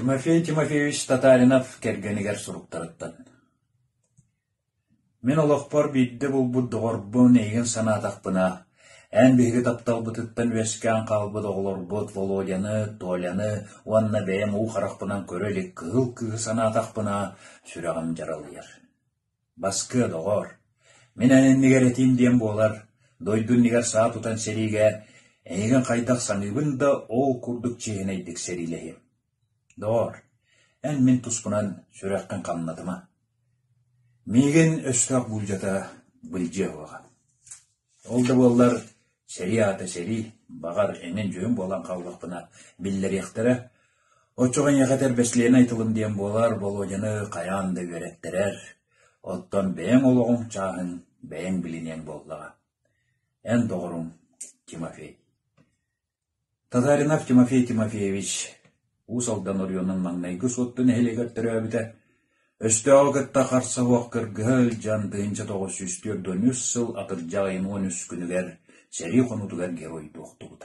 Тимофей Тимофеевич Татаринов кэргэнигэр суруктарыттан Мин олохпор биирдэ булбут доҕорбун эйигин санаатахпына, эн биһиги тапталбытыттан үөскээн хаалбыт оҕолорбут Володяны, Толяны уонна бэйэм уу харахпынан көрө илик кыһыл кыыһы санаатахпына, сүрэҕим дьаралыйар. Баскыа, доҕоор, мин эн иннигэр этиим диэн буолар, дойду иннигэр саа тутан сэриигэ эйигин хайдах саныыбын да ол курдук чиэһинэйдик сэриилэһиэм. Доҕоор, эн мин туспунан сүрэххин хамнатыма. Миигин өстөөх буулдьата былдьыа суоҕа. Ол да буоллар, сэрии аата сэрии, баҕар, эҥин-дьүһүн буолан хааллахпына биллэриэхтэрэ. Оччоҕо эйиэхэ этэр бэстилиэнэй тылым диэн буолар, Володяны хайаан да үөрэттэрэр. Оттон бэйэҥ олоҕуҥ чааһын бэйэҥ билиниэҥ буоллаҕа. Эн доҕоруҥ Тимофей. Татаринов Тимофей Тимофеевич Уус Алдан оройуонун маҥнайгы Суотту нэһилиэгэр төрөөбүтэ. Өстөөҕү кытта харса суох кыргыһа ыалдьан 1943 сыл атырдьах ыйын 13 күнүгэр сэрии хонуутугар геройдуу охтубута.